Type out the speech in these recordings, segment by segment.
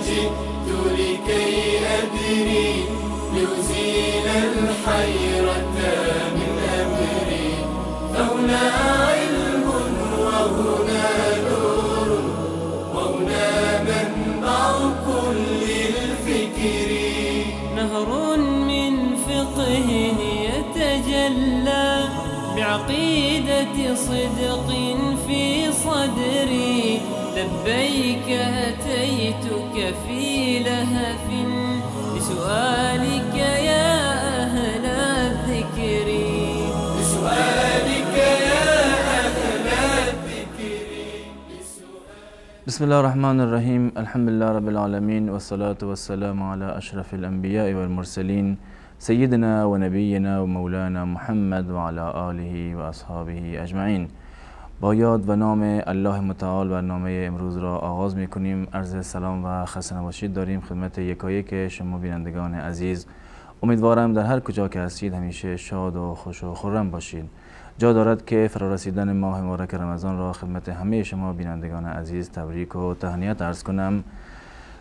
جئت لكي أدري لأزيل الحيرة من أمري، فهنا علم وهنا نور وهنا منبع كل الفكر. نهر من فقه يتجلى بعقيدة صدق في صدري، لبيك أتيتك في لهف لسؤالك يا أهل الذكر، لسؤالك يا أهل الذكر. بسم الله الرحمن الرحیم. الحمد لله رب العالمین والصلاة والسلام على أشرف الأنبیاء والمرسلین سیدنا و نبینا و مولانا محمد و علی آله و اصحابه اجمعین. با یاد و نام الله متعال برنامه امروز را آغاز میکنیم. عرض سلام و خسته نباشید داریم خدمت یکایک شما بینندگان عزیز. امیدوارم در هر کجا که هستید همیشه شاد و خوش و خرم باشید. جا دارد که فرارسیدن ماه مبارک رمضان را خدمت همه شما بینندگان عزیز تبریک و تهنیت عرض کنم.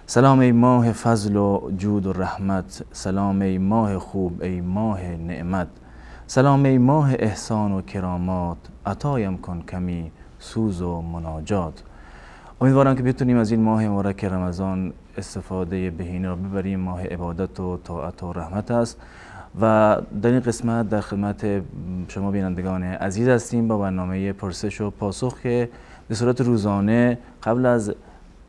سلام ای ماه فضل و جود و رحمت، سلام ای ماه خوب ای ماه نعمت، سلام ای ماه احسان و کرامات، عطایم کن کمی سوز و مناجات. امیدوارم که بتونیم از این ماه مبارک رمضان استفاده بهینه را ببریم. ماه عبادت و طاعت و رحمت است و در این قسمت در خدمت شما بینندگان عزیز هستیم با برنامه پرسش و پاسخ که به صورت روزانه قبل از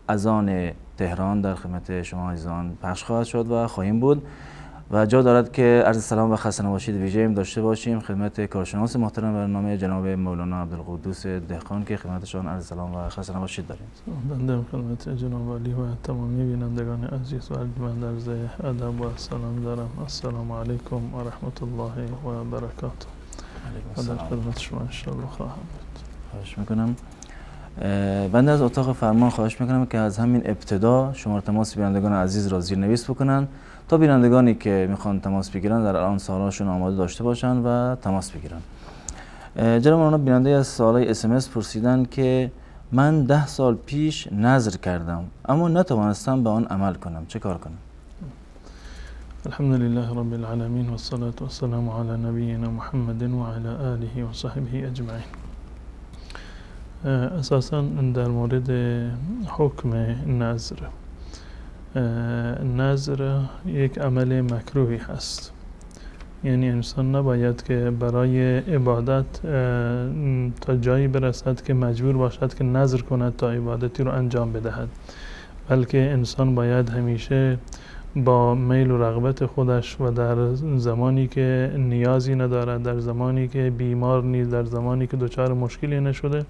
اذان تهران در خدمت شما عزیزان پخش خواهد شد و خواهیم بود. و جا دارد که عرض سلام و خسته نباشید ویژه داشته باشیم خدمت کارشناس محترم برنامه جناب مولانا عبدالقدوس دهقان که خدمتشان عرض سلام و خسته نباشید داریم. بنده خدمت جناب عالی و تمامی بینندگان عزیز و ارجمند عرض ادب و سلام دارم. السلام علیکم و رحمت الله و برکاته. و در خدمت شما انشاءالله خواهم بود. خواهش میکنم. بنده از اتاق فرمان خواهش میکنم که از همین ابتدا شماره تماس بینندگان عزیز را زیرنویس بکنن تا بینندگانی که میخوان تماس بگیرن در الان سوالاشون آماده داشته باشن و تماس بگیرن. جناب مولانا، بیننده از سوالای SMS پرسیدن که من 10 سال پیش نذر کردم اما نتوانستم به آن عمل کنم، چه کار کنم؟ الحمد لله رب العالمین والصلاة والسلام علی نبینا محمد و علی آله و صحبه اجمعین. اساسا در مورد حکم نذر، نذر یک عمل مکروهی هست، یعنی انسان نباید که برای عبادت تا جایی برسد که مجبور باشد که نذر کند تا عبادتی رو انجام بدهد، بلکه انسان باید همیشه با میل و رغبت خودش و در زمانی که نیازی ندارد، در زمانی که بیمار نیست، در زمانی که دچار مشکلی نشده،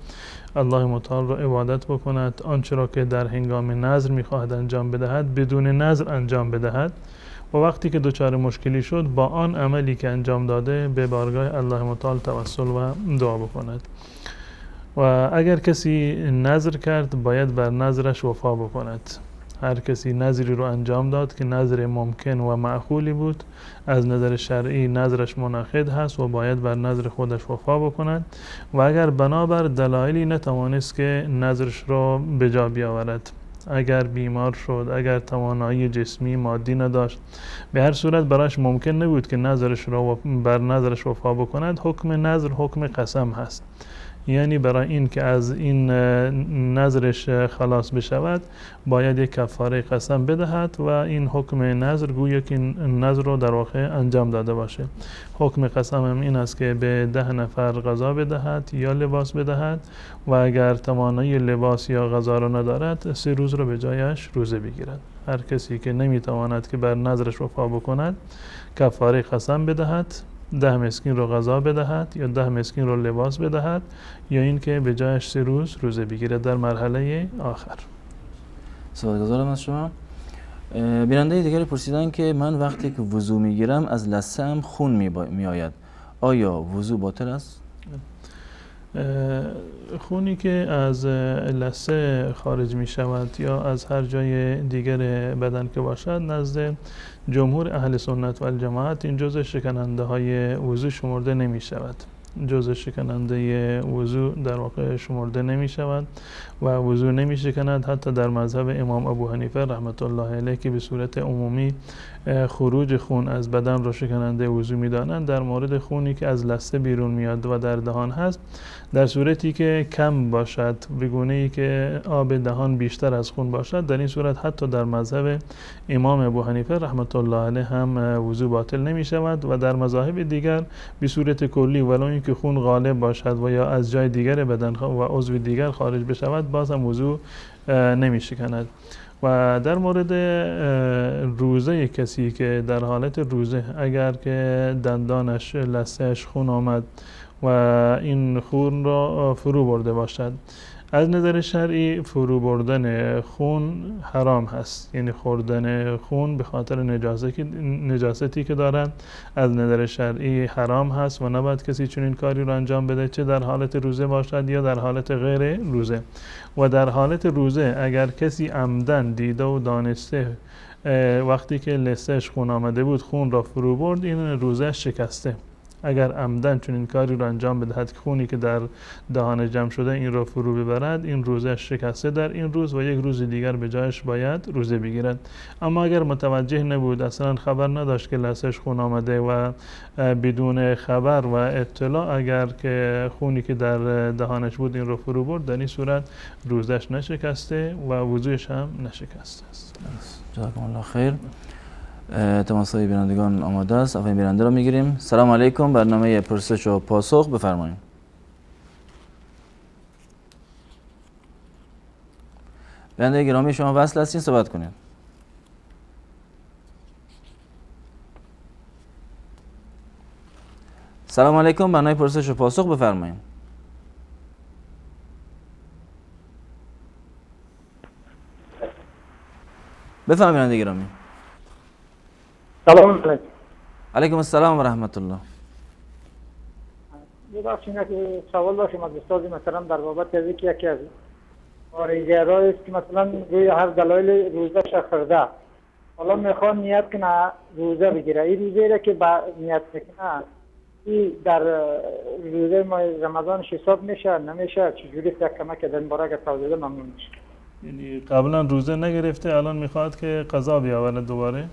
الله متعال را عبادت بکند. آنچه را که در هنگام نذر میخواهد انجام بدهد بدون نذر انجام بدهد و وقتی که دچار مشکلی شد با آن عملی که انجام داده به بارگاه الله متعال توسل و دعا بکند. و اگر کسی نذر کرد باید بر نذرش وفا بکند. هر کسی نذری رو انجام داد که نذر ممکن و معقولی بود، از نظر شرعی نذرش منعقد هست و باید بر نذر خودش وفا بکند. و اگر بنابر دلایلی نتوانست که نذرش رو به جا بیاورد، اگر بیمار شد، اگر توانایی جسمی مادی نداشت، به هر صورت براش ممکن نبود که نذرش رو بر نذرش وفا بکند، حکم نذر حکم قسم هست. یعنی برای این که از این نذرش خلاص بشود باید یک کفاره قسم بدهد و این حکم نذر گویا که نذر رو در واقع انجام داده باشه. حکم قسم هم این است که به 10 نفر غذا بدهد یا لباس بدهد و اگر توانایی لباس یا غذا رو ندارد 3 روز رو به جایش روزه بگیرد. هر کسی که نمیتواند که بر نذرش وفا بکند کفاره قسم بدهد، 10 مسکین رو غذا بدهد یا 10 مسکین رو لباس بدهد یا اینکه به جایش 3 روز روزه بگیرد در مرحله آخر. سپاسگزارم از شما. بیننده دیگری پرسیدن که من وقتی که وضو میگیرم از لثه‌ام خون میآید، آیا وضو باطل است؟ خونی که از لثه خارج می شود یا از هر جای دیگر بدن که باشد، نزد جمهور اهل سنت و الجماعت این جزء شکننده های وضو شمرده نمی شود. جزء شکننده وضو در واقع شمرده نمی شود و وضو نمی شکند. حتی در مذهب امام ابو حنیفه رحمت الله علیه که به صورت عمومی خروج خون از بدن را شکننده وضو می دانند، در مورد خونی که از لثه بیرون میاد و در دهان هست، در صورتی که کم باشد، به گونه ای که آب دهان بیشتر از خون باشد، در این صورت حتی در مذهب امام ابو حنیفه رحمت الله علیه هم وضو باطل نمی شود و در مذاهب دیگر به صورت کلی ولو اینکه خون غالب باشد و یا از جای دیگر بدن و عضو دیگر خارج بشود، باز هم وضو نمی شکند. و در مورد روزه کسی که در حالت روزه اگر که دندانش لثه‌اش خون آمد و این خون را فرو برده باشد، از نظر شرعی فرو بردن خون حرام هست، یعنی خوردن خون به خاطر نجاستی که دارد از نظر شرعی حرام هست و نباید کسی چنین کاری را انجام بده، چه در حالت روزه باشد یا در حالت غیر روزه. و در حالت روزه اگر کسی عمدن دیده و دانسته وقتی که لثه‌اش خون آمده بود خون را فرو برد، این روزه شکسته. اگر عمدن چنین کاری را انجام بدهد که خونی که در دهان جمع شده این را فرو ببرد، این روزه شکسته در این روز و یک روز دیگر به جایش باید روزه بگیرد. اما اگر متوجه نبود، اصلا خبر نداشت که لثه‌اش خون آمده و بدون خبر و اطلاع اگر که خونی که در دهانش بود این را فرو برد، در این صورت روزش نشکسته و وضوعش هم نشکسته است. جزاکم الله خیر. تماس‌های بینندگان آماده است. اولین بیننده را میگیریم. سلام علیکم، برنامه پرسش و پاسخ بفرمایید. بیننده گرامی شما وصل هستین، صحبت کنید. سلام علیکم، برنامه پرسش و پاسخ بفرمایید. بفرمایید بیننده گرامی. سلام علیکم. علیکم السلام و رحمت الله. ببخشید که سوال داشتم از استاد محترم در بابت از اینکه یکی از خارجی‌ها است که مثلا روی هر دلایل روزه خورده، حالا میخواد نیت کنه روزه بگیره، این روزه را که با نیت میکنه این در روزه ماه رمضان حساب میشه نمیشه؟ چجوری یک کمک در این باره اگر توضیح بده ممنون میشم. یعنی قبلا روزه نگرفته، الان میخواد که قضا بیاورد دوباره؟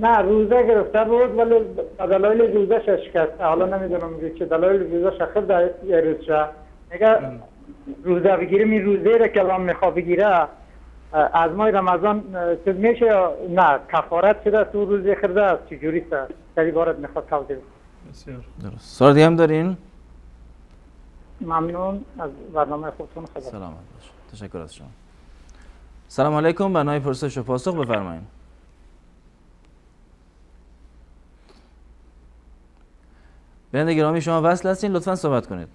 نه، روزه گرفته بود ولی دلایل روزه شکست. حالا نمیدونم چه دلایل روزه خورد یه روز شد. میگه روزه بگیریم، این روزه را که الان میخواد بگیره از ماه رمضان چیز میشه یا نه؟ کفارت شده تو روزه خورده است، چجوری است؟ در این باره میخواد توضیح بده. بسیار درست. سوال دیگه هم دارین؟ ممنون از برنامه خودتون. خدا سلامت باشید. تشکر از شما. سلام علیکم، برنامه پرسش و پاسخ بفرمایید. بیننده گرامی شما وصل هستین، لطفاً صحبت کنید.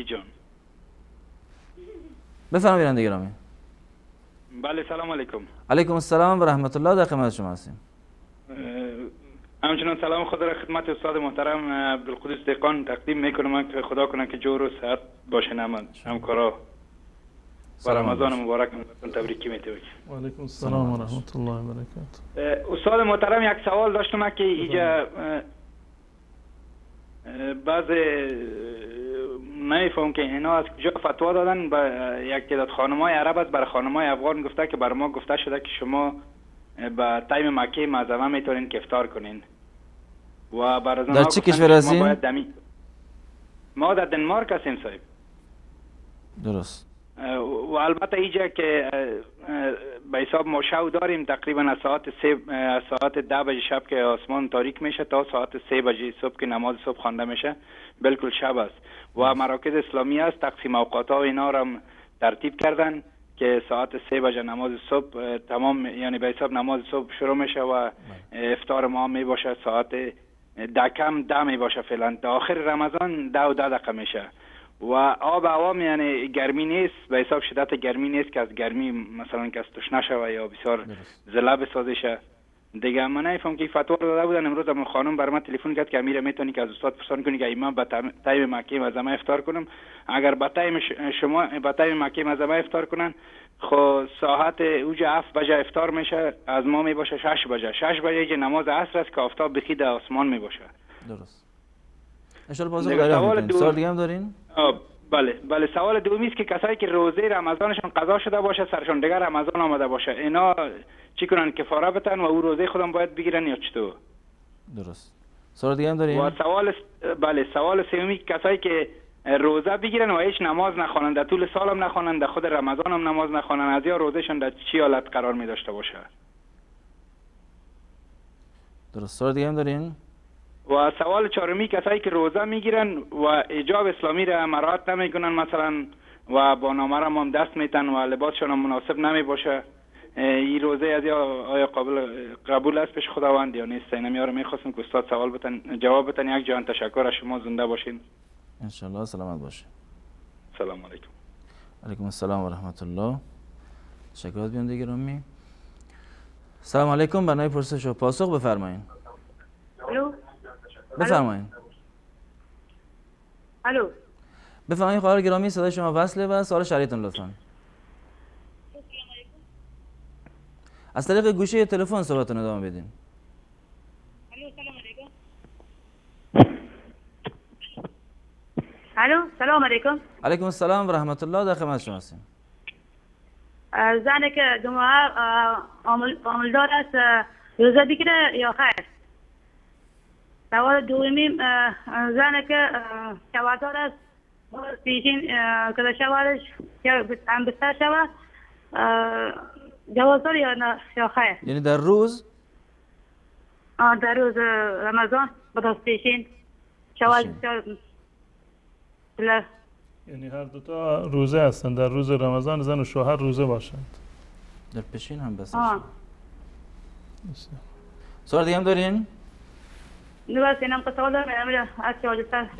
جان بفرمایید بیننده گرامی. بله، سلام علیکم. علیکم السلام و رحمت الله، در خدمت شما هستیم. همچنان سلام خود را خدمت استاد محترم عبدالقدوس دهقان تقدیم میکنم که خدا کنه که جور و صحت باشه همکارا و رمضان مبارک تبریکی میتویم. و علیکم السلام و رحمت الله و برکاته. استاد محترم یک سوال داشتم که اینجا بعض نمیفهم که اینا از کجا فتوا دادن. با یک تعداد خانمای عرب است بر خانمای افغان گفته که بر ما گفته شده که شما با تایم مکه معظمه میتونین که افطار کنین. و بر از در چه کشور هستین؟ ما در دنمارک هستیم صاحب. درست. و البته اینجا که به حساب ما شو داریم تقریبا از ساعت 3 از ساعت 10 بجه شب که آسمان تاریک میشه تا ساعت 3 بجه صبح که نماز صبح خوانده میشه بالکل شب است و مراکز اسلامی است تقسیم اوقات ها و اینا را ترتیب کردن که ساعت 3 بجه نماز صبح تمام، یعنی به حساب نماز صبح شروع میشه و افطار ما می باشه ساعت 10 کم 10 می باشه فعلا تا آخر رمضان 10 و 10 دقیقه میشه و آب هوا یعنی گرمی نیست، به حساب شدت گرمی نیست که از گرمی مثلا کس تشنه شوه یا بسیار زله بسازه شه. دیگه من نمیفهم که فتوا داده بودن. امروز هم خانم بر من تلفن کرد که امیر میتونی که از استاد پرسان کنی که من به تایم مکه معظمه افطار کنم. اگر به تایم شما به تایم مکه معظمه افطار کنن خب ساعت اوج 7 بجه افطار میشه، از ما میباشه 6 بجه. 6 بجه که نماز عصر است که آفتاب بخی در آسمان میباشه. درست. ان پاسخ دریافت. سوال دیگه هم دارین؟ بله بله. سوال دومی است که کسایی که روزه رمضانشون قضا شده باشه، سرشون دیگه رمضان آمده باشه، اینا چی کنن؟ کفاره بتن و او روزه خودم باید بگیرن یا چطور؟ درست. سوال دیگه هم دارین؟ و سوال بله، سوال سومی، کسایی که روزه بگیرن و هیچ نماز نخوانند، در طول سال هم نخوانند، در خود رمضان هم نماز نخوانند، از یا روزهشون در چی حالت قرار می داشته باشه؟ درست. سوال دیگه هم دارین؟ و سوال چهارمی، کسایی که روزه میگیرن و حجاب اسلامی را مراعات نمیکنن مثلا و با نامحرم هم دست میتن و لباسشون هم مناسب نمی باشه، این روزه از آیا قابل قبول است پیش خداوند یا نیست؟ اینم یارو میخواستم که استاد سوال بتن جواب بتن. یک جهان تشکر از شما، زنده باشین انشالله، سلامت باشین. سلام علیکم. علیکم السلام و رحمت الله. تشکر از بیننده گرامی. سلام علیکم، برنامه پرسش و پاسخ بفرمایین. الو بفرمایین. الو بفرمایین خواهر گرامی، صدای شما وصله و سوال شریعتون لطفاً. از طریق گوشه تلفن صحبتتون ادامه بدین. الو سلام علیکم. الو سلام علیکم. علیکم السلام و رحمت الله، در خدمت شما هستیم. زنی که جمعه عاملدار است روزه بگیره یا خیر؟ سوال دومی، زنی که شوهردار است پیشین که شوهرش هم بستر شود جواز داره یا نه یا خیر؟ یعنی در روز؟ در روز رمضان بعد پیشین شوهر. یعنی هر دوتا روزه هستند، در روز رمضان زن و شوهر روزه باشند، در پیشین هم بستر شود. سوال دیگه هم دارین؟ نه بس اینم سوال دارم. از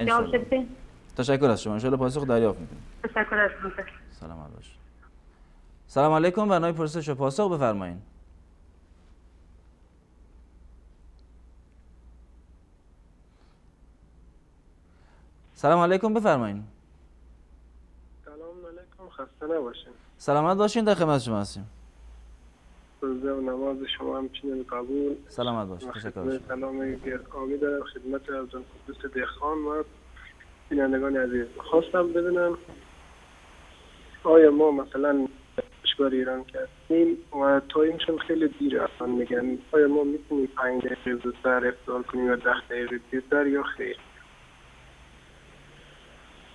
جواب بدین. تشکر از شما، انشالله پاسخ دریافت میکنیم. تشکر از شما. سلامت باشید. سلام علیکم، برنامه پرسش و پاسخ بفرمایین. سلام علیکم، بفرمایین. سلام علیکم، خسته نباشین. سلامت باشین، در خدمت شما هستیم. روزه و نماز شما همچنین قبول. سلامت باشین، تشکر از شما. سلام گرامی دارم خدمت عبدالقدوس دهخان و بینندگان عزیز. خواستم بدونم آیا ما مثلا کشور ایران که هستیم و تایمشون خیلی دیر اصلا میگن، آیا ما میتونیم 5 دقیقه زودتر افطار کنیم یا 10 دقیقه دیرتر یا خیر؟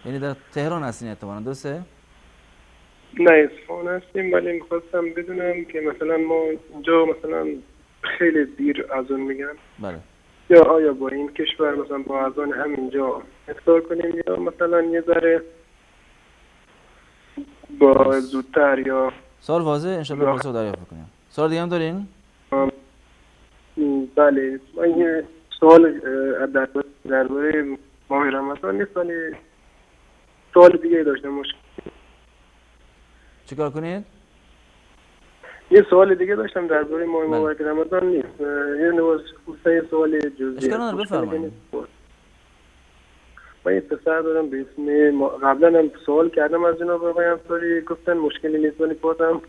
یعنی در تهران هستین احتمالاً، درسته؟ نه اصفهان هستیم، ولی میخواستم بدونم که مثلا ما اینجا مثلا خیلی دیر اذان میگن. بله. یا آیا با این کشور مثلا با اذان همینجا افطار کنیم یا مثلا یه ذره با زودتر یا؟ سوال واضحه، انشالله پاسخ دریافت کنیم. سوال دیگه هم دارین؟ بله، من یه سوال درباره ماه رمضان نیست، ولی سوال دیگه داشتم. مشکل چیکار کنید؟ یه سوال دیگه داشتم درباره ماه مبارک رمضان نیست، یه نوع سوال جزئی. اشکال نداره، بفرمایید. من یه پسر دارم به اسم، قبلا هم سوال کردم از جناب آقای انصاری، گفتن مشکلی نیست، ولی بازم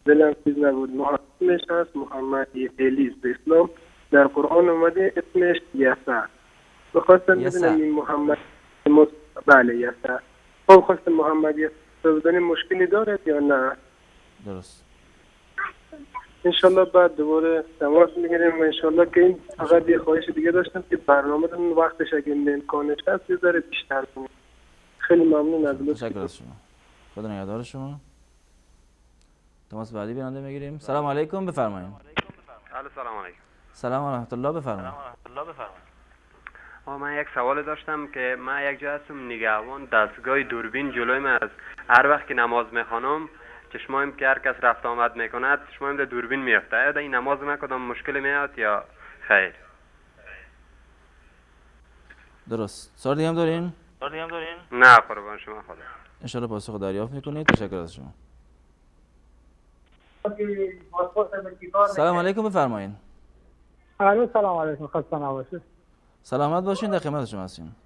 دلم چیز نبود. اسمش هست محمد الیس، به اسلام در قرآن اومده اسمش یسع. بخواستم بدونم این محمد بله یسع، خب خواستم محمد یسع بدونیم مشکلی دارد یا نه؟ درست. انشالله بعد دوباره تماس میگیریم و انشالله که این فقط یه خواهش دیگه داشتم که برنامه وقتش اگه امکانش هست یه ذره بیشتر کنیم. خیلی ممنون از لطف. تشکر از شما، خدا نگهدار شما. تماس بعدی بیننده میگیریم. سلام علیکم، بفرمایید. الو سلام علیکم. سلام و رحمت الله، بفرمایید. من یک سوال داشتم که من یک جا هستم نگهبان دستگاه دوربین جلوی من است، هر وقت که نماز میخوانم چشمایم که هر کس رفت آمد میکند چشمایم در دوربین میفته، آیا در این نماز من کدام مشکل میاد یا خیر؟ درست. سوال دیگه هم دارین؟ نه قربان شما، خدا. انشالله پاسخ دریافت میکنید. تشکر از شما. سلام علیکم، بفرمایید. الو سلام علیکم، خسته نباشید. سلامت باشین، در خدمت شما هستیم.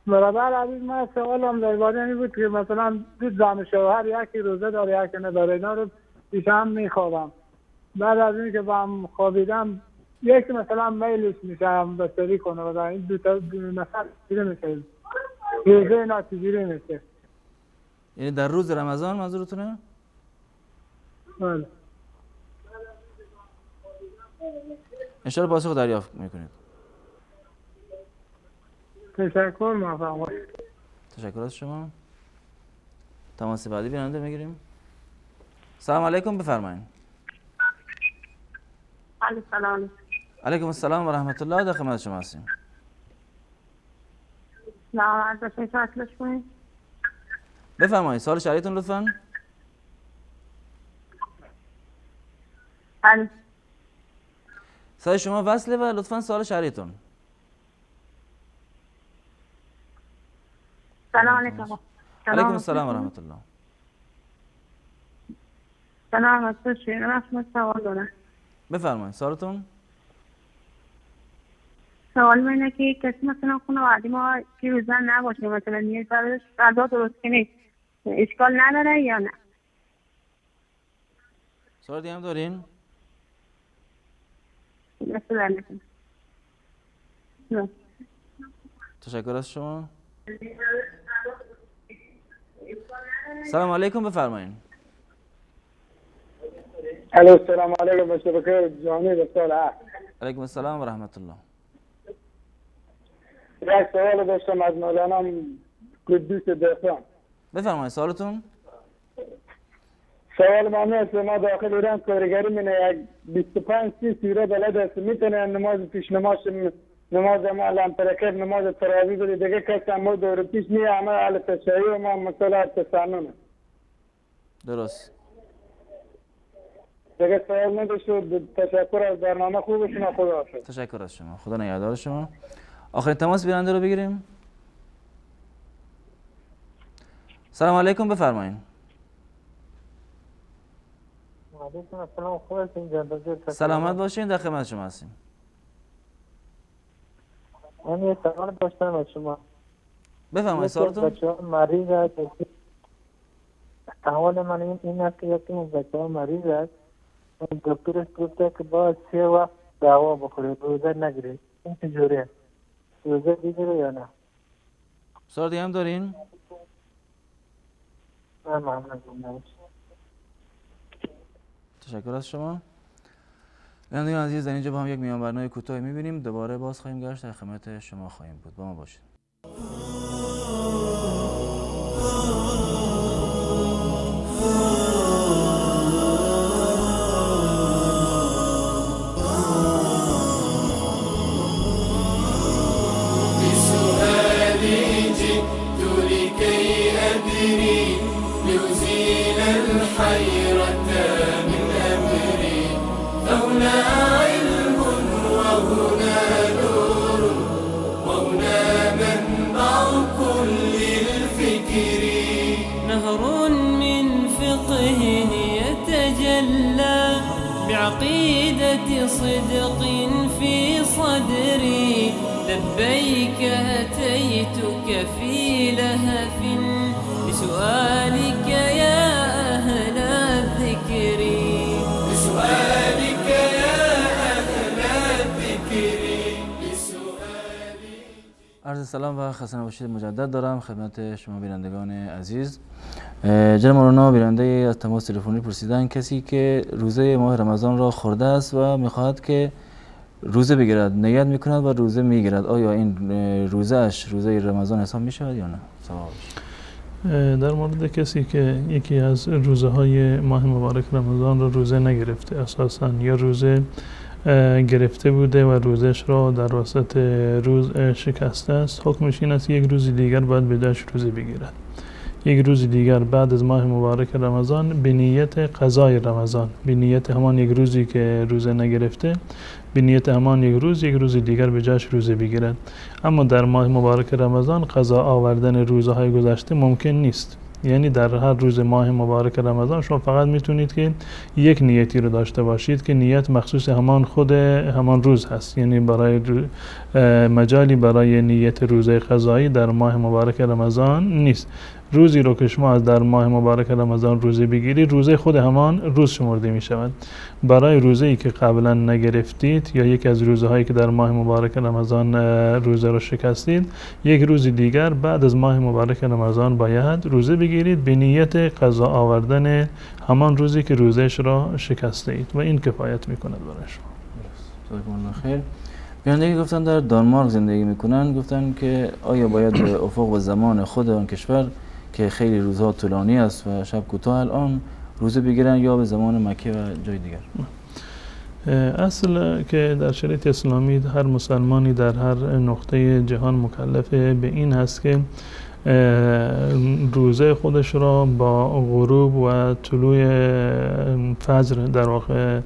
برادر عزیز، من سوالم درباره این بود که مثلا دو زن و شوهر یکی روزه داره یکی نداره، اینا رو پیش هم میخوابم، بعد از اینکه با هم خوابیدم یکی مثلا میلش میشه هم بستری کنه و این دو تا نفر چجوری میشه روزه اینا چجوری میشه؟ یعنی در روز رمضان منظورتونه؟ بله. انشاءالله پاسخ دریافت میکنید. تشکر، موفق باشید. تشکر از شما. تماس بعدی بیننده میگیریم. سلام علیکم، بفرمایید. سلام علیکم السلام و رحمت الله، در خدمت شما هستیم. بفرمایید سوال شرعیتون لطفاً. سوال شما وصله و لطفاً سوال شرعیتون. سلام علیکم. علیکم السلام و رحمت الله. سلام، من سوال دارم. بفرمایید سوالتون. سوال من اینه که کسی مثلا خانواده ما که روزه نباشه، مثلا نیت براش غذا درست کنه، اشکال نداره یا نه؟ سوال دیگه هم دارین؟ نه. تشکر از شما. سلام علیکم، بفرمایید. الو، السلام علیکم، شبکه جهانی بسال. علیکم السلام و رحمت الله. یک سوال داشتم از مولانا قدوس دهقان. بفرمایید سوالتون. سوال من است، ما داخل ایران کارگری من یک 25 30 سوره بلد است، میتونه نماز پیش نماز نماز ما لامپرکر نماز تراویح بده، دیگه کسی هم دور پیش نیه، همه اهل تشیع و ما مثلا تسنن. درست. دیگه سوال نداشت. تشکر از برنامه خوب شما، خدا حافظ. تشکر از شما، خدا نگهدار شما. آخرین تماس بیننده رو بگیریم. سلام علیکم، بفرمایید. علیکم السلام، خوب هستین؟ سلامت باشین، در خدمت شما هستیم. من یه سوال داشتم از شما. بفرمایید سوالتون. بچه‌ها مریض است. سوال من این است که یکی از بچه‌ها مریض است، دکترش گفته که باید 3 وقت دوا بخوره، روزه نگیره. این چجوریه؟ روزه بگیره یا نه؟ سوال دیگه هم دارین؟ نه، ممنون. تشکر از شما. بینندگان عزیز، در اینجا با هم یک میان برنامه کوتاه می‌بینیم، دوباره باز خواهیم گشت، در خدمت شما خواهیم بود. با ما باشید. بسؤالي جئت لكي أدري لأزيل الحيرة من أمري، فهنا علم وهنا نور وهنا منبع كل الفكر. نهر من فقه يتجلى بعقيدة صدق في صدري، لبيك أتيتك في لهف بسؤالك يا أهل الذكر. بسؤالك يا أهل الذكر. عرض سلام و خسته نباشید مجدد دارم خدمت شما بینندگان عزیز. جناب مولانا، بیننده از تماس تلفنی پرسیدن کسی که روزه ماه رمضان را خورده است و میخواهد که روزه بگیرد، نیت میکند و روزه میگیرد، آیا این روزهش روزه رمضان حساب میشود یا نه؟ سوالش. در مورد کسی که یکی از روزه های ماه مبارک رمضان را روزه نگرفته اساساً، یا روزه گرفته بوده و روزش را در وسط روز شکسته است، حکمش این است یک روز دیگر باید به جاش روزه بگیرد. یک روز دیگر بعد از ماه مبارک رمضان به نیت قضای رمضان، به نیت همان یک روزی که روزه نگرفته، به نیت همان یک روز، یک روز دیگر به جاش روزه بگیرد. اما در ماه مبارک رمضان قضا آوردن روزه های گذشته ممکن نیست. یعنی در هر روز ماه مبارک رمضان شما فقط میتونید که یک نیتی رو داشته باشید که نیت مخصوص همان خود همان روز هست. یعنی برای مجالی برای نیت روزه قضایی در ماه مبارک رمضان نیست. روزی رو که شما از در ماه مبارک رمضان روزه بگیرید، روزه خود همان روز شمرده می شود. برای روزه ای که قبلا نگرفتید یا یکی از روزه هایی که در ماه مبارک رمضان روزه رو شکستید، یک روز دیگر بعد از ماه مبارک رمضان باید روزه بگیرید به نیت قضا آوردن همان روزی که روزهش را شکسته اید و این کفایت می کند برای شما. خیر. بینندگی گفتن در دانمارک زندگی میکنن، گفتن که آیا باید به افق و زمان خود آن کشور که خیلی روزها طولانی است و شب کوتاه الان روزه بگیرن یا به زمان مکه و جای دیگر؟ اصل که در شریعت اسلامی هر مسلمانی در هر نقطه جهان مکلف به این هست که روزه خودش را با غروب و طلوع فجر در واقع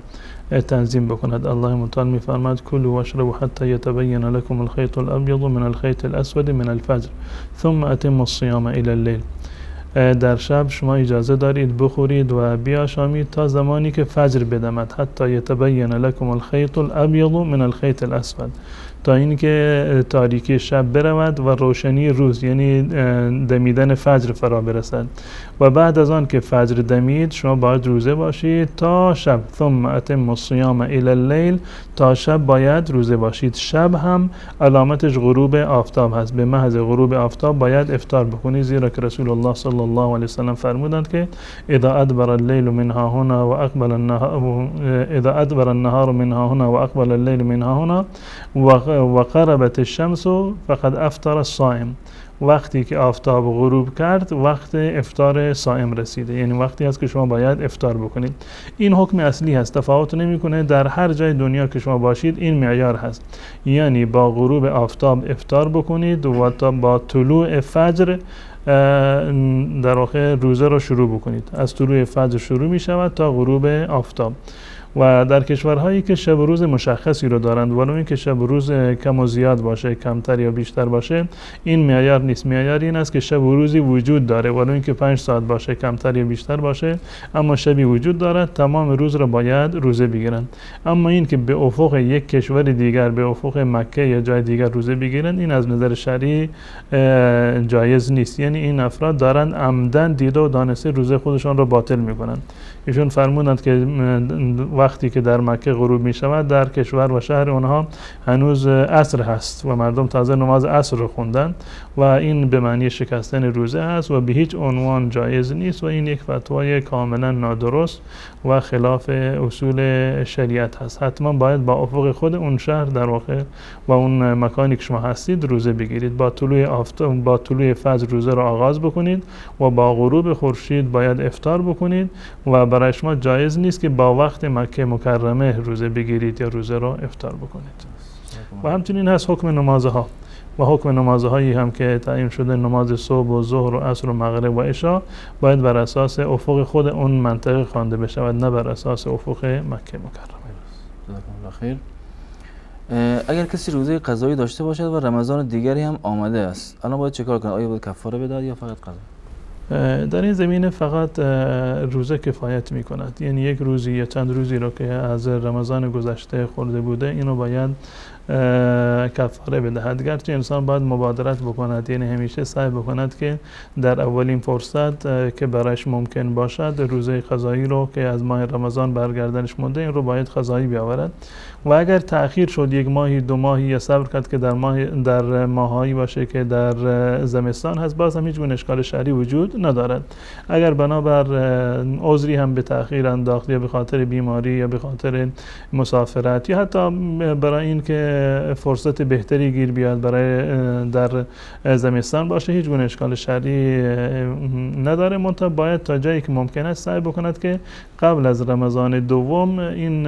تنظیم بکند. الله متعال می‌فرماید کلوا واشربوا حتی یتبین لکم الخیط الابیض من الخیط الاسود من الفجر ثم اتموا الصیام الی اللیل. در شب شما اجازه دارید بخورید و بیاشامید تا زمانی که فجر بدمد، حتی یتبین لکم الخیط الابیض من الخیط الاسود، تا اینکه تاریکی شب برود و روشنی روز یعنی دمیدن فجر فرا برسد. و بعد از آن که فجر دمید شما باید روزه باشید تا شب، ثم اتم الصیام الی اللیل، تا شب باید روزه باشید. شب هم علامتش غروب آفتاب هست، به محض غروب آفتاب باید افطار بکنید، زیرا که رسول الله صلی الله علیه وسلم فرمودند که اذا ادبر اللیل منها هنا و اقبل النهار، اذا ادبر النهار منها هنا و اقبل اللیل منها هنا و قربت الشمس فقد افطر الصائم. وقتی که آفتاب غروب کرد وقت افطار صائم رسیده، یعنی وقتی هست که شما باید افطار بکنید. این حکم اصلی هست، تفاوت نمیکنه، در هر جای دنیا که شما باشید این معیار هست، یعنی با غروب آفتاب افطار بکنید و تا با طلوع فجر در واقع روزه را شروع بکنید. از طلوع فجر شروع می شود تا غروب آفتاب. و در کشورهایی که شب و روز مشخصی رو دارند، ولو اینکه شب و روز کم و زیاد باشه، کمتر یا بیشتر باشه، این معیار نیست. معیار این است که شب و روزی وجود داره، ولو اینکه 5 ساعت باشه، کمتر یا بیشتر باشه، اما شبی وجود دارد، تمام روز رو باید روزه بگیرند. اما این که به افق یک کشور دیگر، به افق مکه یا جای دیگر روزه بگیرند، این از نظر شرعی جایز نیست. یعنی این افراد دارند عمدن دیده و دانسته روزه خودشان رو باطل میکنند. ایشون فرمودند که وقتی که در مکه غروب می شود در کشور و شهر اونها هنوز عصر هست و مردم تازه نماز عصر رو خوندن و این به معنی شکستن روزه هست و به هیچ عنوان جایز نیست و این یک فتوای کاملا نادرست و خلاف اصول شریعت هست. حتما باید با افق خود اون شهر در واقع و اون مکانی که شما هستید روزه بگیرید. با طلوع آفتاب، با طلوع فجر روزه رو آغاز بکنید و با غروب خورشید باید افطار بکنید و برای شما جایز نیست که با وقت مکه مکرمه روزه بگیرید یا روزه را افطار بکنید. و همچنین هست حکم نمازها و حکم نمازهایی هم که تعیین شده، نماز صبح و ظهر و عصر و مغرب و عشا باید بر اساس افق خود اون منطقه خوانده بشود، نه بر اساس افق مکه مکرمه. جزاکم الله خیر. اگر کسی روزه قضایی داشته باشد و رمضان دیگری هم آمده است، الان باید چیکار کنه؟ آیا باید کفاره بدهد یا فقط قضا؟ در این زمینه فقط روزه کفایت می کند، یعنی یک روزی یا چند روزی رو که از رمضان گذشته خورده بوده اینو باید کفاره بدهد. گرچه انسان باید مبادرت بکند، یعنی همیشه سعی بکند که در اولین فرصت که برایش ممکن باشد روزه قضایی رو که از ماه رمضان برگردنش مونده این رو باید قضایی بیاورد. و اگر تأخیر شد یک ماهی دو ماهی یا صبر کرد که در ماهایی باشه که در زمستان هست، باز هم هیچ گونه اشکال شرعی وجود ندارد. اگر بنابر عذری هم به تأخیر انداخت یا به خاطر بیماری یا به خاطر مسافرت یا حتی برای اینکه فرصت بهتری گیر بیاد برای در زمستان باشه، هیچ گونه اشکال شرعی نداره. منتها باید تا جایی که ممکن است سعی بکند که قبل از رمضان دوم این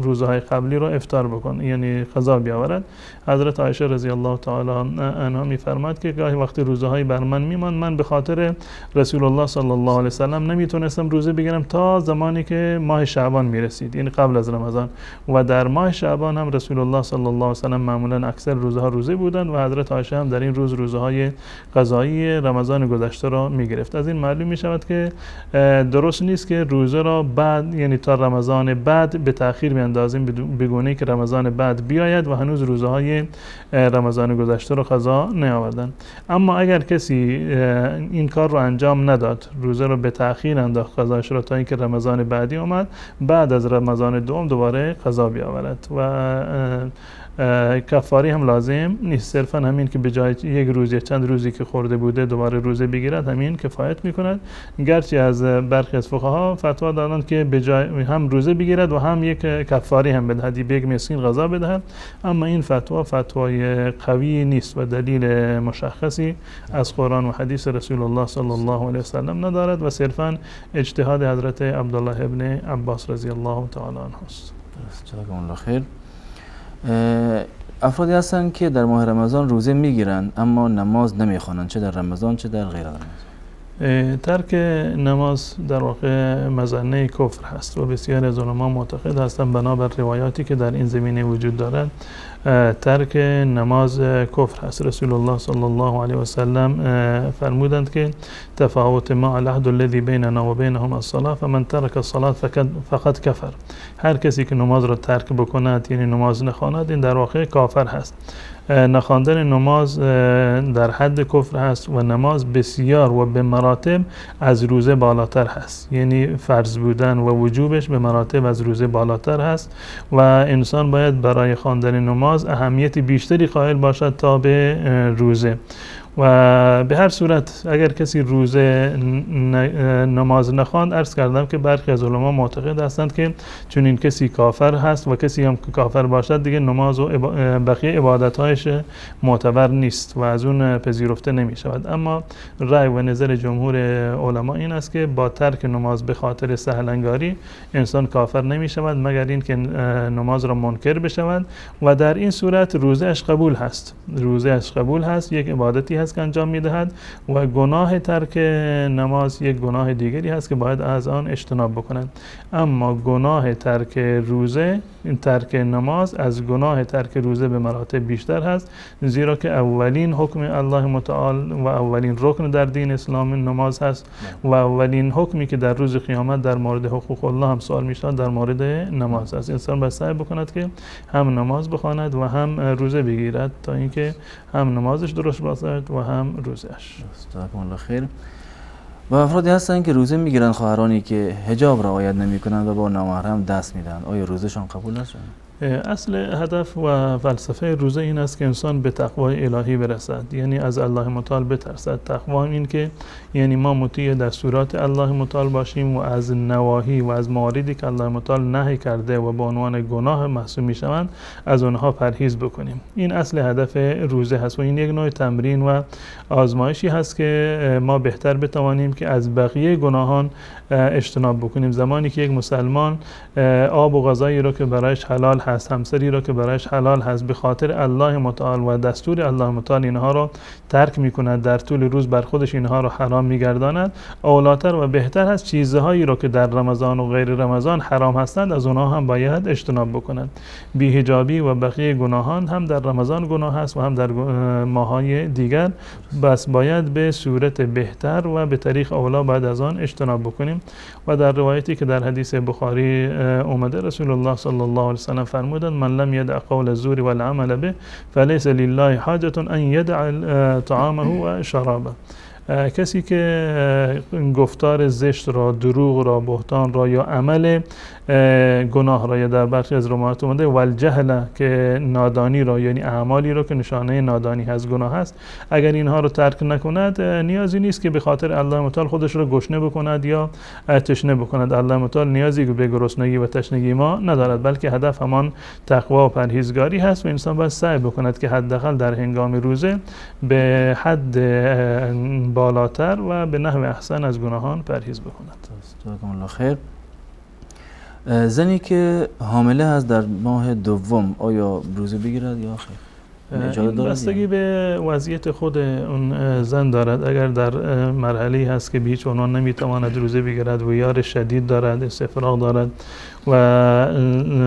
روزهای قبلی رو افطار بکن، یعنی قضا بیاورد. حضرت عایشه رضی الله تعالی عنها میفرماد که گاهی وقتی روزهایی بر من میماند، من به خاطر رسول الله صلی الله علیه وسلم نمیتونستم روزه بگیرم تا زمانی که ماه شعبان میرسید، یعنی قبل از رمضان. و در ماه شعبان هم رسول الله صلی الله علیه و سلم معمولا اکثر روزها روزه بودند و حضرت عایشه هم در این روز روزهای قضایی رمضان گذشته را میگرفت. از این معلوم می شود که درست نیست که روزه را بعد، یعنی تا رمضان بعد به تأخیر بیندازیم، به گونه‌ای که رمضان بعد بیاید و هنوز روزهای رمضان گذشته را قضا نیاوردند. اما اگر کسی این کار رو انجام نداد، روزه رو به تأخیر انداخت قضایش را تا اینکه رمضان بعدی آمد، بعد از رمضان دوم دوباره قضا بیاورد و کفاری هم لازم نیست. صرفا همین که به جای یک روز یا چند روزی که خورده بوده دوباره روزه بگیرد، همین کفایت میکند. گرچه از برخی از فقها فتوا دادند که به جای هم روزه بگیرد و هم یک کفاری هم بدهد، به یک مسکین غذا بدهد، اما این فتوا فتوای قوی نیست و دلیل مشخصی از قرآن و حدیث رسول الله صلی الله علیه و سلم ندارد و صرفا اجتهاد حضرت عبدالله ابن عباس رضی الله تعالی عنه است. جزاکم الله خیر. افرادی هستند که در ماه رمضان روزه میگیرند اما نماز نمیخوانند، چه در رمضان چه در غیر رمضان. ترک نماز در واقع مظنه کفر هست و بسیاری از علما معتقد هستند بنابر روایاتی که در این زمینه وجود دارد ترک نماز کفر هست. رسول الله صلی الله علیه و سلم فرمودند که تفاوت ما العهد الذي بیننا و بینهم الصلاة فمن ترک الصلاة فقد کفر. هر کسی که نماز را ترک بکند، یعنی نماز نخواند، این در واقع کافر هست. نخواندن نماز در حد کفر هست و نماز بسیار و به مراتب از روزه بالاتر هست، یعنی فرض بودن و وجوبش به مراتب از روزه بالاتر هست و انسان باید برای خواندن نماز اهمیت بیشتری قائل باشد تا به روزه. و به هر صورت اگر کسی روزه نماز نخواند، عرض کردم که برخی از علما معتقد هستند که چون این کسی کافر هست و کسی هم که کافر باشد دیگه نماز و بقیه عبادتهایش معتبر نیست و از اون پذیرفته نمی شود. اما رأی و نظر جمهور علما این است که با ترک نماز به خاطر سهلنگاری انسان کافر نمی شود مگر اینکه نماز را منکر بشود و در این صورت روزه‌اش قبول هست. روزه‌اش قبول هست، یک عبادتی هست که انجام میدهد و گناه ترک نماز یک گناه دیگری هست که باید از آن اجتناب بکنند. اما گناه ترک روزه، ترک نماز از گناه ترک روزه به مراتب بیشتر هست، زیرا که اولین حکم الله متعال و اولین رکن در دین اسلام نماز هست و اولین حکمی که در روز قیامت در مورد حقوق الله هم سوال میشود در مورد نماز است. انسان باید سعی بکند که هم نماز بخواند و هم روزه بگیرد تا اینکه هم نمازش درست باشد و هم روزش. جزاکم الله خیر. و افرادی هستند که روزه میگیرند، خواهرانی که حجاب رعایت نمیکنند و با نامحرم دست میدهند، آیا روزشان قبول است؟ اصل هدف و فلسفه روزه این است که انسان به تقوای الهی برسد، یعنی از الله متعال بترسد. تقوا این که یعنی ما مطیع دستورات الله متعال باشیم و از نواهی و از مواردی که الله متعال نهی کرده و به عنوان گناه محسوب میشوند از آنها پرهیز بکنیم. این اصل هدف روزه هست و این یک نوع تمرین و آزمایشی هست که ما بهتر بتوانیم که از بقیه گناهان اجتناب بکنیم. زمانی که یک مسلمان آب و غذایی را که برایش حلال هست، همسری را که برایش حلال هست، به خاطر الله متعال و دستور الله متعال اینها را ترک میکند، در طول روز بر خودش اینها را حرام میگرداند، اولاتر و بهتر هست چیزهایی را که در رمضان و غیر رمضان حرام هستند از اونها هم باید اجتناب بکنند. بی‌حجابی و بقیه گناهان هم در رمضان گناه هست و هم در ماه‌های دیگر، بس باید به صورت بهتر و به طریق اولا باید از آن اجتناب بکنیم. و در روایتی که در حدیث بخاری اومده رسول الله صلی الله علیه و سلم فرمودند من لم يدع قول الزور والعمل به فليس لله حاجة ان يدع طعامه و شرابه. کسی که گفتار زشت را، دروغ را، بهتان را یا عمل گناه را، یا در برخی از روایات اومده والجهل که نادانی را، یعنی اعمالی را که نشانه نادانی هست، گناه هست، اگر اینها رو ترک نکند نیازی نیست که به خاطر الله متعال خودش را گشنه بکند یا تشنه بکند. الله متعال نیازی به گرسنگی و تشنگی ما ندارد، بلکه هدف همان تقوا و پرهیزگاری هست و انسان باید سعی بکند که حداقل در هنگام روزه به حد بالاتر و به نحو احسن از گناهان پرهیز بکند. جزاکم الله خیر. زنی که حامله هست در ماه دوم آیا روزه بگیرد یا خیر؟ اجازه دارد؟ بستگی به وضعیت خود اون زن دارد. اگر در مرحله هست که به هیچ عنوان نمیتواند روزه بگیرد و یار شدید دارد، استفراغ دارد و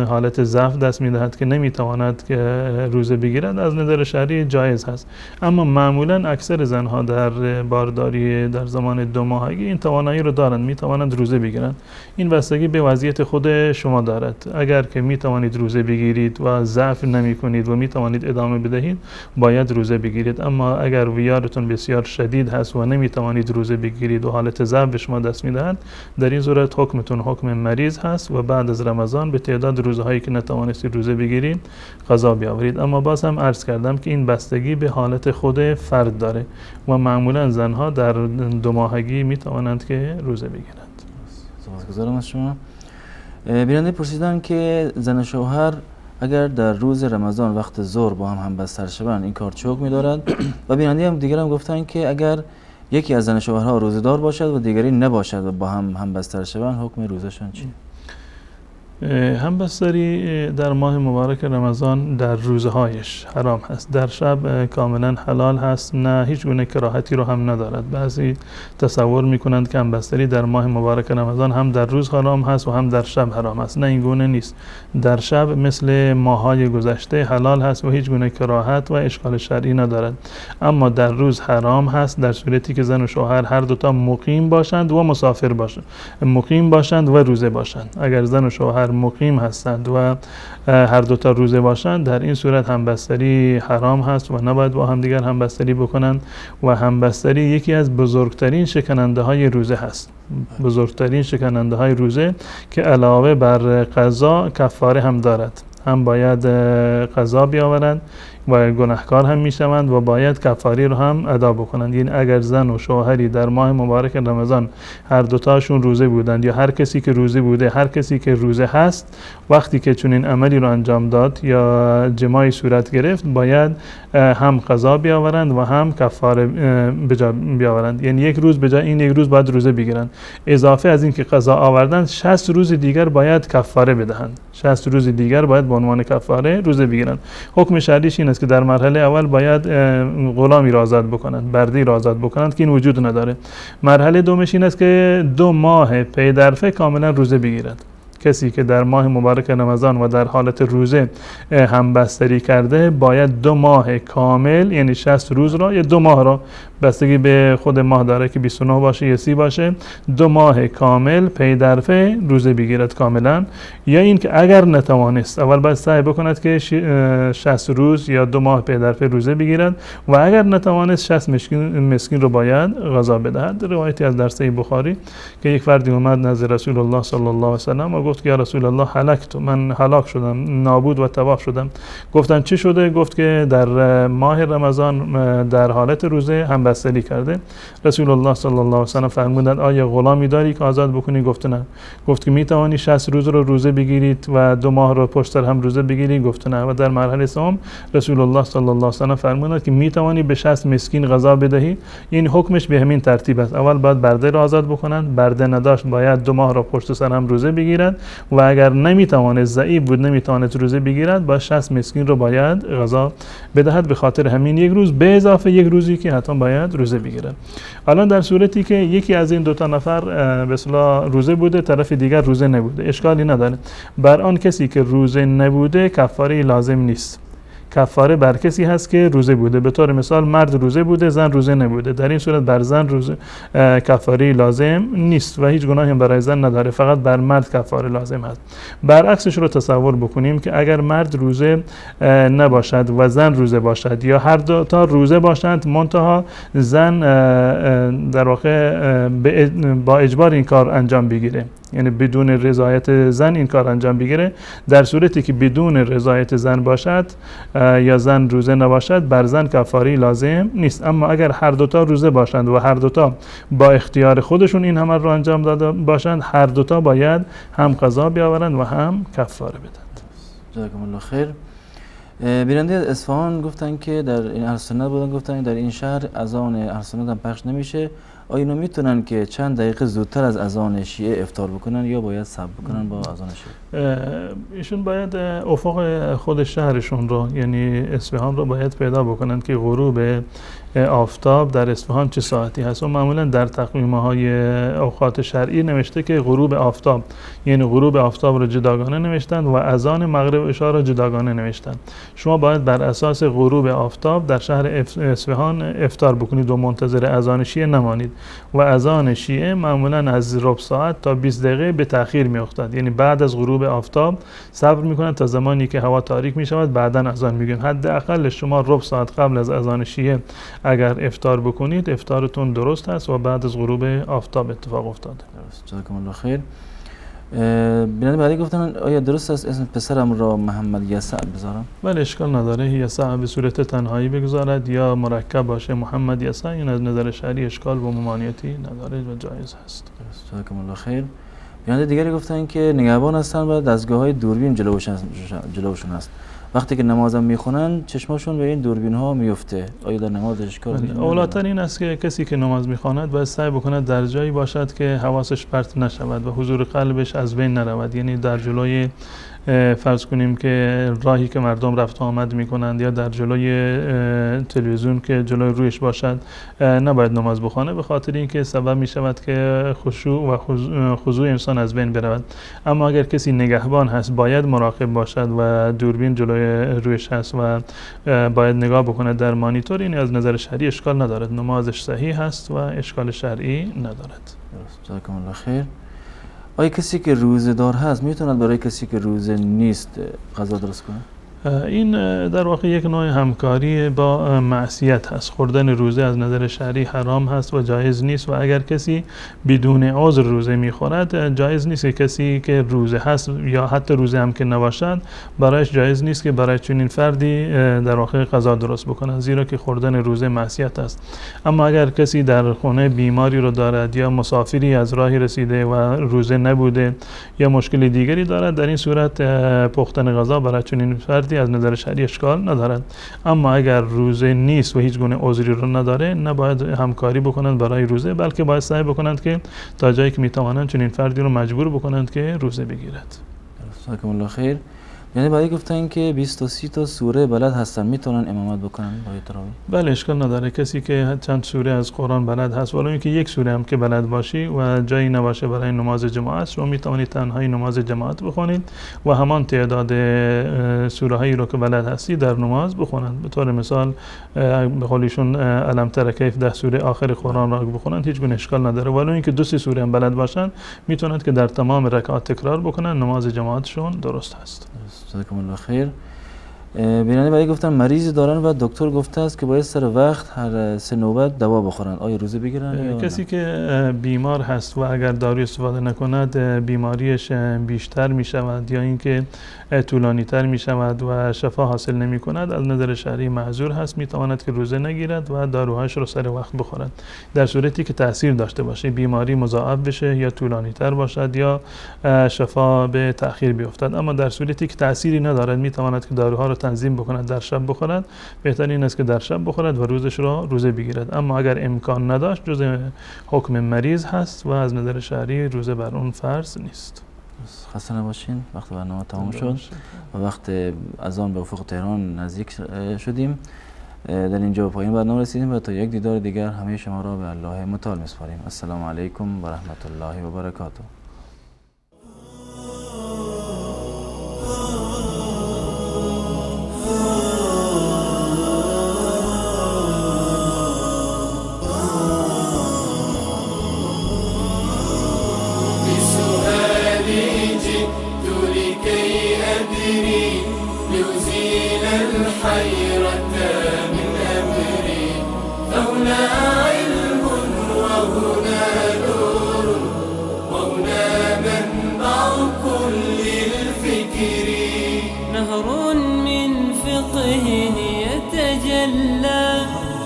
حالت ضعف دست میدهد که نمیتواند که روزه بگیرد، از نظر شرعی جایز هست. اما معمولا اکثر زنها در بارداری در زمان 2 ماهگی این توانایی رو دارند، میتوانند روزه بگیرند. این بستگی به وضعیت خود شما دارد. اگر که میتوانید روزه بگیرید و ضعف نمیکنید و میتوانید ادامه بدهید، باید روزه بگیرید. اما اگر ویارتون بسیار شدید هست و نمیتوانید روزه بگیرید و حالت ضعف به شما دست میدهد، در این صورت حکمتون حکم مریض هست و بعد از رمضان به تعداد روزهایی که نتوانستید روزه بگیرید قضا بیاورید. اما باز هم عرض کردم که این بستگی به حالت خود فرد داره و معمولا زنها در 2 ماهگی میتوانند که روزه بگیرند. سپاسگزارم از شما. بیننده پرسیدن که زن و شوهر اگر در روز رمضان وقت ظهر با هم همبستر شوند این کار چه حکمی دارد؟ و بیننده هم دیگر هم گفتن که اگر یکی از زن و شوهرها روزه‌دار باشد و دیگری نباشد و با هم همبستر شوند حکم روزه‌شان چیه؟ همبستری در ماه مبارک رمضان در روزهایش حرام هست، در شب کاملا حلال هست، نه هیچ گونه کراهتی رو هم ندارد. بعضی تصور میکنند که همبستری در ماه مبارک رمضان هم در روز حرام هست و هم در شب حرام هست. نه، این گونه نیست. در شب مثل ماهای گذشته حلال هست و هیچ گونه کراهت و اشکال شرعی ندارد. اما در روز حرام هست در صورتی که زن و شوهر هر دوتا مقیم باشند و مسافر باشند، مقیم باشند و روزه باشند. اگر زن و شوهر مقیم هستند و هر دوتا روزه باشند، در این صورت همبستری حرام هست و نباید با همدیگر همبستری بکنند. و همبستری یکی از بزرگترین شکننده های روزه هست، بزرگترین شکننده های روزه که علاوه بر قضا کفاره هم دارد. هم باید قضا بیاورند و گناهکار هم میشوند و باید کفاری رو هم ادا بکنند. یعنی اگر زن و شوهری در ماه مبارک رمضان هر دوتاشون روزه بودند یا هر کسی که روزه بوده، هر کسی که روزه هست، وقتی که چنین عملی رو انجام داد یا جماعی صورت گرفت، باید هم قضا بیاورند و هم کفاره بجا بیاورند. یعنی یک روز بجای این یک روز باید روزه بگیرند. اضافه از این که قضا آوردند، 60 روز دیگر باید کفاره بدهند. 60 روز دیگر باید به عنوان کفاره روزه بگیرند. حکم شرعیش این است که در مرحله اول باید غلامی را آزاد بکنند، بردی را آزاد بکنند که این وجود نداره. مرحله دومش این است که 2 ماه پی در پی کاملا روزه بگیرند. کسی که در ماه مبارک رمضان و در حالت روزه همبستری کرده باید 2 ماه کامل، یعنی 60 روز را یا 2 ماه را، بستگی به خود ماه داره که 29 باشه یا 30 باشه، 2 ماه کامل پی در پی روزه بگیرد کاملا. یا اینکه اگر نتوانست، اول باید سعی بکند که 60 روز یا 2 ماه پی در پی روزه بگیرد و اگر نتوانست 60 مسکین رو باید غذا بدهد. روایتی از در صحیح بخاری که یک فردی اومد نزد رسول الله صلی الله علیه و سلم و گفت که یا رسول الله هلکت، من هلاک شدم، نابود و تباه شدم. گفتن چی شده؟ گفت که در ماه رمضان در حالت روزه همبستری کرده. رسول الله صلی الله علیه و سلم فرمودند آیا غلامی داری که آزاد بکنی؟ گفت نه. گفت که میتوانی 60 روز رو روزه بگیرید و 2 ماه رو پشت سر هم روزه بگیری؟ گفت نه. و در مرحله سوم رسول الله صلی الله علیه و سلم فرمودند که میتوانی به 60 مسکین غذا بدهی. این حکمش به همین ترتیب است. اول باید برده رو آزاد بکنند، برده نداشت باید 2 ماه رو پشت سر هم روزه بگیرد و اگر نمیتوانست، ضعیف بود نمیتوانست روزه بگیرد، با 60 مسکین رو باید غذا بدهد. به خاطر همین یک روز به اضافه یک روزی که حتما باید روزه بگیرد. الان در صورتی که یکی از این 2 تا نفر به اصطلاح روزه بوده، طرف دیگر روزه نبوده، اشکالی نداره. بر آن کسی که روزه نبوده کفاره لازم نیست. کفاره بر کسی هست که روزه بوده. به طور مثال مرد روزه بوده، زن روزه نبوده، در این صورت بر زن روزه کفاره لازم نیست و هیچ گناهی برای زن نداره، فقط بر مرد کفاره لازم هست. برعکسش رو تصور بکنیم که اگر مرد روزه نباشد و زن روزه باشد یا هر دو تا روزه باشند، منتها زن در واقع با اجبار این کار انجام بگیره، یعنی بدون رضایت زن این کار انجام بگیره، در صورتی که بدون رضایت زن باشد یا زن روزه نباشد، بر زن کفاره لازم نیست. اما اگر هر دوتا روزه باشند و هر دوتا با اختیار خودشون این عمل رو انجام داده باشند، هر دوتا باید هم قضا بیاورند و هم کفاره بدند. جزاکم الله خیر. بیننده از اصفهان گفتن که در این اهل سنت بودن، گفتن در این شهر اذان اهل سنت هم پخش نمیشه، آیا اینا میتونن که چند دقیقه زودتر از اذان شیعه افطار بکنن یا باید صبر بکنن با اذان شیعه؟ ایشون باید افق خود شهرشون رو، یعنی اصفهان رو باید پیدا بکنن که غروب آفتاب در اصفهان چه ساعتی هست. و معمولا در تقویم های اوقات شرعی نوشته که غروب آفتاب، یعنی غروب آفتاب رو جداگانه نوشتن و اذان مغرب و عشاء رو جداگانه نوشتن. شما باید بر اساس غروب آفتاب در شهر اصفهان افطار بکنید و منتظر اذان شیعه نمانید. و اذان شیعه معمولا از ربع ساعت تا 20 دقیقه به تأخیر میافتد، یعنی بعد از غروب آفتاب صبر میکنند تا زمانی که هوا تاریک میشود بعدا اذان میگن. حداقل شما ربع ساعت قبل از اذان شیعه اگر افطار بکنید افطارتون درست هست و بعد از غروب آفتاب اتفاق افتاده. درست، جزاکم الله خیر. بیننده بعدی گفتن آیا درست است اسم پسرم را محمد یسع بذارم؟ بله، اشکال نداره. یسع به صورت تنهایی بگذارد یا مرکب باشه محمد یسع، این از نظر شرعی اشکال و ممانعتی نداره و جایز هست. درست، جزاکم الله خیر. بیننده دیگری گفتن که نگهبان هستن و دستگاه‌های دوربین جلوشون هست، وقتی که نمازم میخونن چشماشون به این دوربین ها میفته، آیا در نماز اشکال میشه؟ اولاتر این است که کسی که نماز میخواند باید سعی بکند در جایی باشد که حواسش پرت نشود و حضور قلبش از بین نرود، یعنی در جلوی فرض کنیم که راهی که مردم رفت و آمد میکنند یا در جلوی تلویزیون که جلوی رویش باشد نباید نماز بخوانه، به خاطر اینکه سبب میشود که خشوع و خضوع انسان از بین برود. اما اگر کسی نگهبان هست باید مراقب باشد و دوربین جلوی رویش هست و باید نگاه بکنه در مانیتور، این از نظر شرعی اشکال ندارد، نمازش صحیح هست و اشکال شرعی ندارد. جزاکم الله خیر. آیا کسی که روزه دار هست میتوند برای کسی که روزه نیست غذا درست کنه؟ این در واقع یک نوع همکاری با معصیت هست. خوردن روزه از نظر شرعی حرام هست و جایز نیست و اگر کسی بدون عذر روزه میخورد جایز نیست که کسی که روزه هست یا حتی روزه هم که نباشد برایش جایز نیست که برای چنین فردی در واقع غذا درست بکنه، زیرا که خوردن روزه معصیت است. اما اگر کسی در خانه بیماری رو دارد یا مسافری از راهی رسیده و روزه نبوده یا مشکل دیگری دارد، در این صورت پختن غذا برای چنین فردی از نظر شرعی اشکال ندارد. اما اگر روزه نیست و هیچ گونه عذری رو نداره نباید همکاری بکنند برای روزه، بلکه باید سعی بکنند که تا جایی که میتوانند چنین فردی رو مجبور بکنند که روزه بگیرد. جزاکم الله خیر. یعنی بعدی گفتن که 23 تا سوره بلد هستن میتونن امامت بکنن برای تراویح؟ بله، اشکال نداره. کسی که چند سوره از قرآن بلد هست، ولو اینکه یک سوره هم که بلد باشی و جایی نباشه برای نماز جماعت، شما میتوانید تنهایی نماز جماعت بخونید و همان تعداد سوره هایی رو که بلد هستی در نماز بخونند. به طور مثال به قولشون الم تر کیف 10 سوره آخر قرآن را بخونند هیچ گونه اشکال نداره. ولو اینکه دو سه سوره هم بلد باشن میتونند که در تمام رکعات تکرار بکنن، نماز جماعتشون درست هست. جزاکم الله خیر. بیننده بعدی گفتن مریض دارن و دکتر گفته است که باید سر وقت هر 3 نوبت دوا بخورن، آیا روزه بگیرن یا کسی که بیمار هست و اگر داروی استفاده نکند بیماریش بیشتر می شود یا اینکه طولانی تر می شود و شفا حاصل نمی کند، از نظر شرعی معذور هست، می تواند که روزه نگیرد و داروهاش رو سر وقت بخورد. در صورتی که تاثیر داشته باشه، بیماری مضاعف بشه یا طولانی تر باشد یا شفا به تأخیر بیفتد. اما در صورتی که تأثیری ندارد می تواند که داروها رو تنظیم بکند، در شب بخورد. بهتر این است که در شب بخورد و روزش را روزه بگیرد. اما اگر امکان نداشت جزء حکم مریض هست و از نظر شرعی روزه بر اون فرض نیست. خسته نباشین، وقت برنامه تمام شد و وقت اذان به افق تهران نزدیک شدیم. در اینجا به پایان برنامه رسیدیم و تا یک دیدار دیگر همه شما را به الله متعال میسپاریم. السلام علیکم و رحمت الله و برکاته.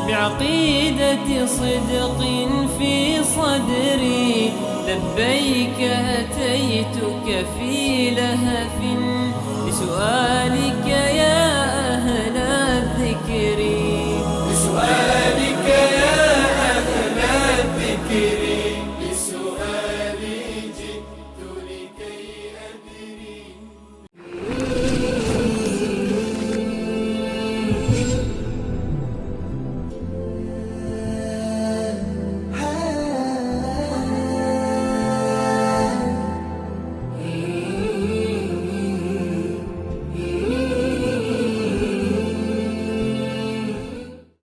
بعقيدة صدق في صدري لبيك أتيتك في لهف لسؤالك يا